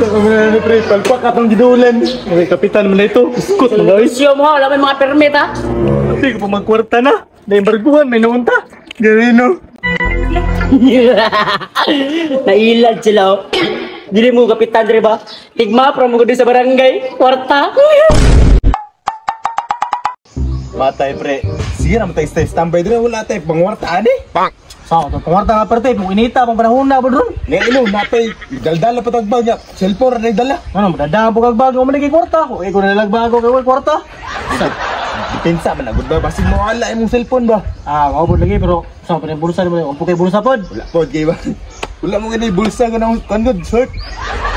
Ang na ni pre, palpak atong gidulan. Okay, kapitan man na ito. Iskot mga guys. Siyo mo, wala may mga permit ha. Hindi ko pa magkwarta na. Naimbarguhan, may noon ta. Ganino. Nailad sila oh. Dili mo kapitan dre ba? Tigma pra mo sa barangay, kwarta. Matay pre. Sige na matay stay standby dire wala tay pangwarta ani. Sa to pangwarta nga parte, mong inita pang panahon na ba ron? Ne ino napay daldala pa tag bag. Cellphone ra dala. Ano madadaan po kag bag, mo man kay kwarta. Ko ko na nalagbago kay wal kwarta. Depensa man agud ba basig mo ala imong cellphone ba? Ah, mao lagi pero sa pa bulsa mo ang kay bulsa pod. Wala pod kay ba. Wala mo gani bulsa ko nang kuan gud shirt.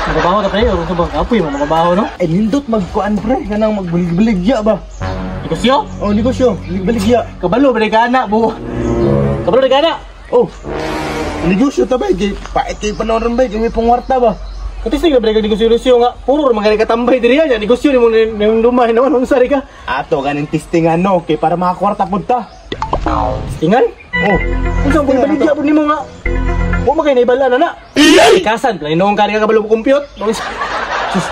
Nagabaho ta pre, sa bang kapoy man nagabaho no? Ay nindot magkuan pre, kanang magbaligya ba? Negosyo? Oh, negosyo, baligya. Kabalo ba ka na bu? Kabalo ba ka na? Oh. Negosyo ta bay, kay pait kay panahon ron bay, kay may pangwarta ba? Katisig na ba ka negosyo-negosyo nga? Puro ra man gani katambay diri nya, negosyo nimo ning dumay naman unsa ri ka? Ato ganing testingan no, kay para makakwarta pud ta. Testingan? Oh, unsa ang baligya pud nimo nga? Wa man kay naibal-an na na. Kasan planoong ka ri ka kabalo mo compute. Sus.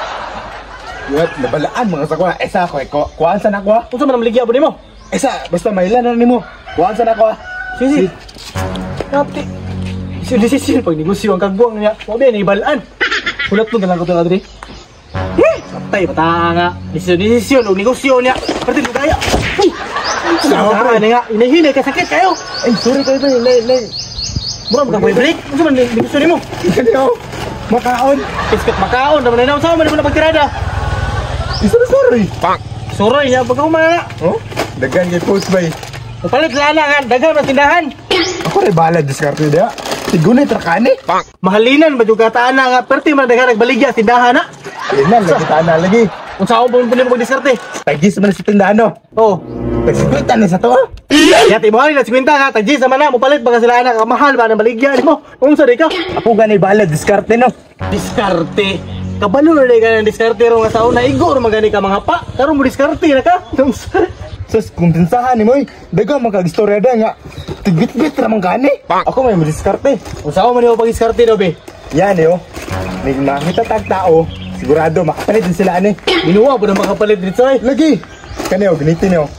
Yat, nabalaan mga sa kuha. Esa ko, kuhaan sa nako. Unsa man ang baligya pud nimo? Esa, basta mailan na nimo. Kuhaan sa nako. Sige. Kapti. Desisyon pag negosyo ang kagbuang niya. Wa ba naibalaan? Hulat mo galang ko to adri. Eh, patay bata nga. Desisyon og negosyo niya. Parte mo kaya. Uy. Sa nga, inahinay ka sakit kayo. Ay, sorry kayo to, lay lay. Mura mo ka break. Unsa man negosyo nimo? Kaniyo. Makaon. Iskat makaon naman na unsa man mo na pagtirada. Isa na sorry. Pak. Sorry niya pagkahuman na. Oh, daghan kay post bay. Palit lana nga daghan man tindahan. Ako ray bahala diskarte dia. Tigunay trakane. Mahalinan ba jud ka na nga perti man daghan nagbaligya tindahan na. Halinan lagi taana lagi. Unsa ako pud nimo pagdiskarte? Tagis man sa tindahan no. Oh. Tag 50 ni sa to. Ya ti mo na 50 nga tagis man na mopalit ba ka sila ana kamahal ba nang baligya nimo? Unsa di ka? Ako gani bahala diskarte no. Diskarte. Kabalo na ka ng diskarte ro nga sa una igo ra magani ka mga pa. Karon mo diskarte na ka. Sus, kung tinsahan nimo oy, daghang makagistorya da nga tigbitbit ra man gani. Ako may diskarte. Unsa man nimo pagdiskarte do be? Yan eh oh. May makita tag tao, sigurado makapalit din sila ani. Ginuwa po na makapalit dito eh. Lagi. Kani oh, giniti niyo.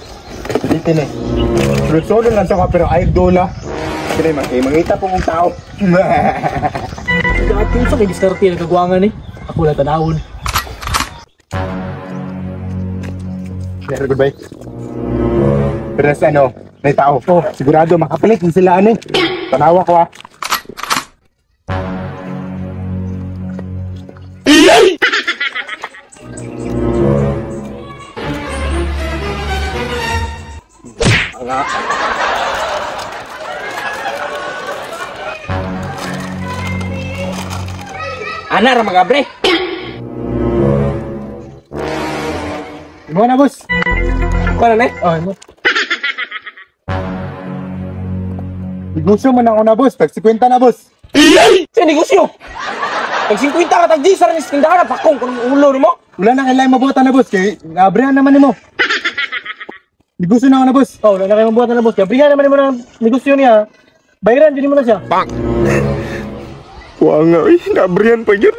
Giniti ni. Solo lang sa ka pero ay dola. Kini man kay mangita po kong tao. Dati unsa kay diskarte na kagwangan eh. Ako lang tanawon. Very good bye. Pero sa ano, may tao. Oh, sigurado makapalit din sila ani. Tanawa ko ah. Ana ra mga bre. Imo na boss. Kuha na eh. Oh, imo. Negosyo man ako na boss, tag 50 na boss. Sa negosyo. Tag 50 ka tag 10 ra ni tindahan pakong kun ulo nimo. Wala na kailangan mabuhatan na boss kay abrihan naman nimo. Negosyo na ako na boss. Oh, wala na kayo mabuhatan na boss. Abrihan naman nimo ng negosyo niya. Bayaran din mo na siya. Bang. Kuha nga oy, naabrihan pa gyud.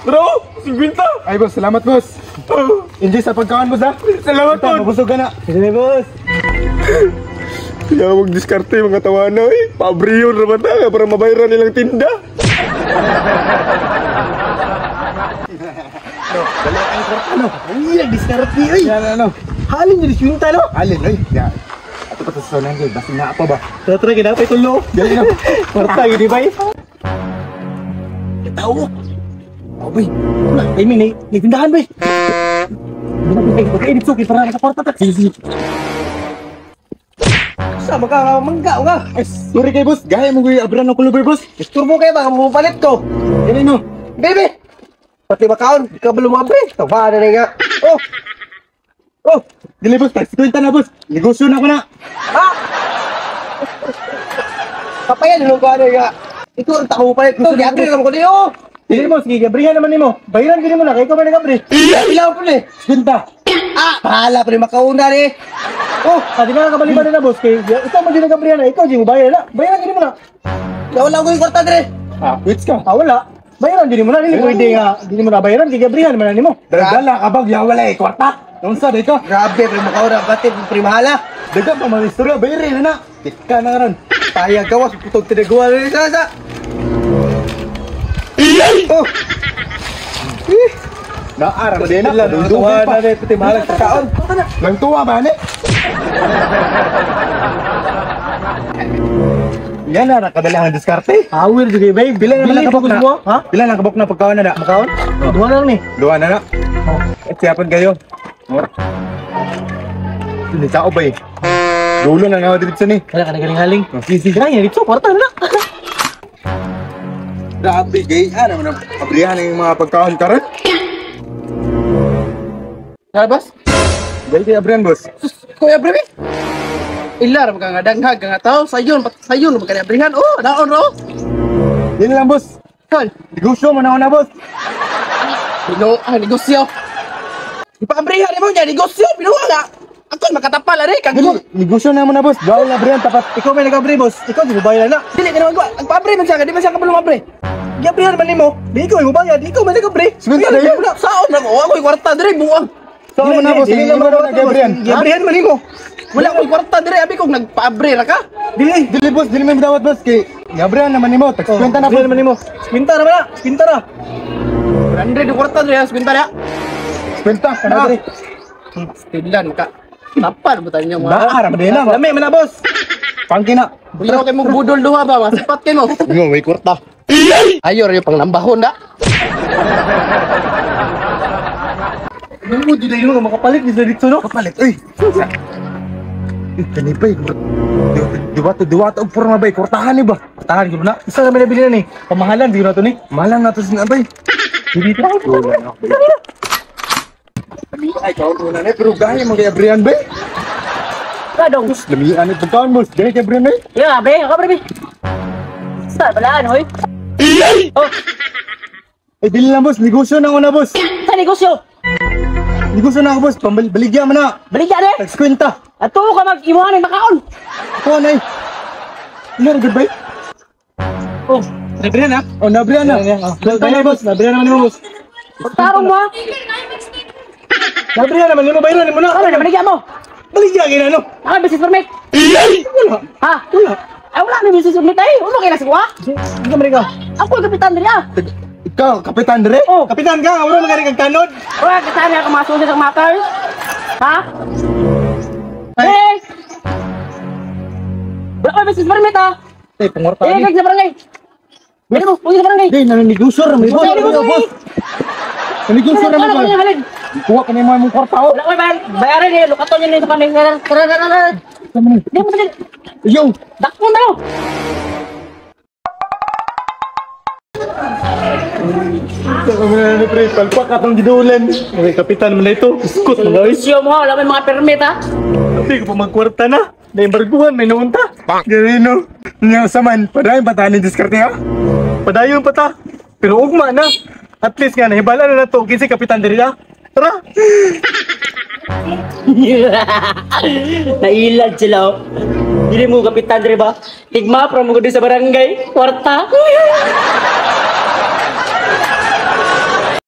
Bro, 50. Ay boss, salamat boss. Oh. Enjoy sa pagkaon boss ha. Salamat boss. Mabusog ka na. Sige boss. Kaya magdiskarte mga tawana eh. Paabriyon ra ba ta para mabayaran nilang tinda. No, dali ang kwarta no. Ay, nagdiskarte oy. Yan ano. Halin jud 50 no. Halin oy. Ya. Ato pa sa sonan gyud basi naa pa ba. Tara tara gid pa itulo. Dali na. Kwarta gid bay. Tao. Oh bay. Wala, timing ni ni tindahan bay. Pagkainit suki para sa kwarta ta. Sige. Sa maka mangga nga. Ay, sorry kay boss. Gaya mo gyud abran ng kulover boss. Isturbo kay baka mapalit ko. Dali no. Bebe. Pati makaon, di ka ba lumabre? Tawa na nga. Oh. Oh, Dili boss, tag 50 na boss. Negosyo na ko na. Ha? Papayan nung ko ano nga. Ito ang tao palit ko. Giagri naman ko niyo. Dili mo, sige, gabrihan naman nimo. Bayaran gid mo na kay ikaw man nagabri. Ilaw po ni. 50. Ah, bahala pa ni makauna ni. Oh, adi na kabaliban na boss kay ikaw man din nagabrihan na, ikaw di mo bayar na. Bayaran gid mo na. Wala ko yung kwarta dire. Ah, wait ka. Ah, wala. Bayaran dili mo na, dili pwede nga dili mo na bayaran kay gabrihan man nimo. Dala kabag ya wala eh kwarta. Unsa day ka? Grabe, pre makaon pati primahala. Dagan pa mga istorya bayari na na. Tika na karon. Payag gawas putog tinagawa rin sa. Oh. Naara mo din Sila, na. tuwa na rin, pati mahalag sa kaon. Lang tuwa ba ni? Yan na nakadala ang diskarte. Awir jud kay babe. Pila na Pila kabok na? mo? Ha? Pila na kabok na pagkaon na na? Makaon? Duha na lang ni. Duha na na. At siyapan kayo. Hindi tao ba eh? Dulo na nga dito ni. Wala ka nagaling-haling. Sisi. Kaya dito, kwarta na. Grabe gay. Ano man abrihan ang mga pagkaon karon? Ha, boss? Dali kay abrihan boss. Sus, kuya breve. Ilar mga nga danghag nga tao sayon sayon mga kaniabrihan. Oh, naon ro. Dili lang boss. Kan, Negosyo mo na una boss. Bino, negosyo. Ipaabrihan mo niya negosyo, binuha nga. Ako makatapal ari kag Dili negosyo na mo na boss. Gaw na abrihan tapat. Ikaw may nag-abri, boss. Ikaw di mo bayaran na. dili ka naman Nagpaabre man siya, di man siya kabalo mabre. Giabrihan man nimo. Di ikaw mo bayad, ikaw man nag-abri. Sigunta na yun. Saon na ko, ako'y kwarta dire buang. Saan mo na boss? Dili Dili lang mo na boss. gabrihan. Giabrihan man nimo. Wala ko'y kwarta dire abi kong nagpaabre ra ka. Dili. Dili boss, dili man dawat boss kay gabrihan naman nimo. Tag 50 na boss. Abrihan man nimo. Kwinta ra man na. Kwinta ra. 100 yung kwarta dire, kwenta na. 50 na. Dire. Stilan ka. Tapal ba tayo mga? Naara man din na. Lami man na, boss. Pangkina. Buyaw kay mong budol duha ba, masipat kay mo. Ingon may kwarta. Ayo ra pang lambahon da. Mo di dahil mo makapalit ni sa dito no. Kapalit oy. Kani bay. Diwata diwata og porma bay kwartahan ni ba? Tahan ko na. Isa na may nabili na ni. Pamahalan di ko na to ni. Malang nato sin abay. Dili tira. Ay kaon una na pero gahi mo kay Brian bay. Kadong. Lamian ni pagkaon boss. Gahi kay Brian bay. Ya, bre, ako bre. Sa balaan, hoy. Oh, Ay dili lang boss, negosyo na una boss. sa negosyo. Negosyo na ako boss, pambaligya man na. Baligya de. Tag 50. Ato ka mag imuhan ng makaon. Ko na. Ina good bay. Oh, nabrihan na. Oh nabrihan na. Bayar boss, nabrihan naman nimo boss. Pagtarong mo. Nabrihan naman nimo, bayaran nimo na. Ano na baligya mo? Baligya gina no. Ako business permit. Wala. Ha? Wala. Ay wala may business permit ay. Ulo kay nasa kuha. Hindi ka man ka. Ako ang kapitan diri ah. Ikaw, kapitan dire. Oh, Kapitan ka, wala man kang tanod. wala ka sana ka masusi sa mga cars. Ha? Eh! Wala ka business permit ah. Eh, pangwarta Eh, ni. kag sa barangay. Dili mo, huwag sa barangay. Di nananegosyo ra man boss. Negosyo, Boss. Nanegosyo ra Wala man ko boss. halin. Kuha ka nimo imong kwarta oh. Wala ko bayar. Bayaran eh, lukaton yun sa panay. Tara, tara, tara. Di mo dali. Yo. Dakpon tayo. Saka mo na ni pre, palpak atong gidulan. Okay, kapitan man na ito. Iskot mo guys. Negosyo mo, wala may mga permit ah. Hindi ko pa magkwarta na. Naimbarguhan, may naunta. Ganino. Nya saman, padayon pa tanin diskarte ha. Padayon pa ta. Pero ugma na. At least nga, nahibala na na to. Kinsi kapitan diri na. Tara! Nailad sila oh. Dili mo kapitan diri ba? Tigma pra mo sa barangay. Kwarta.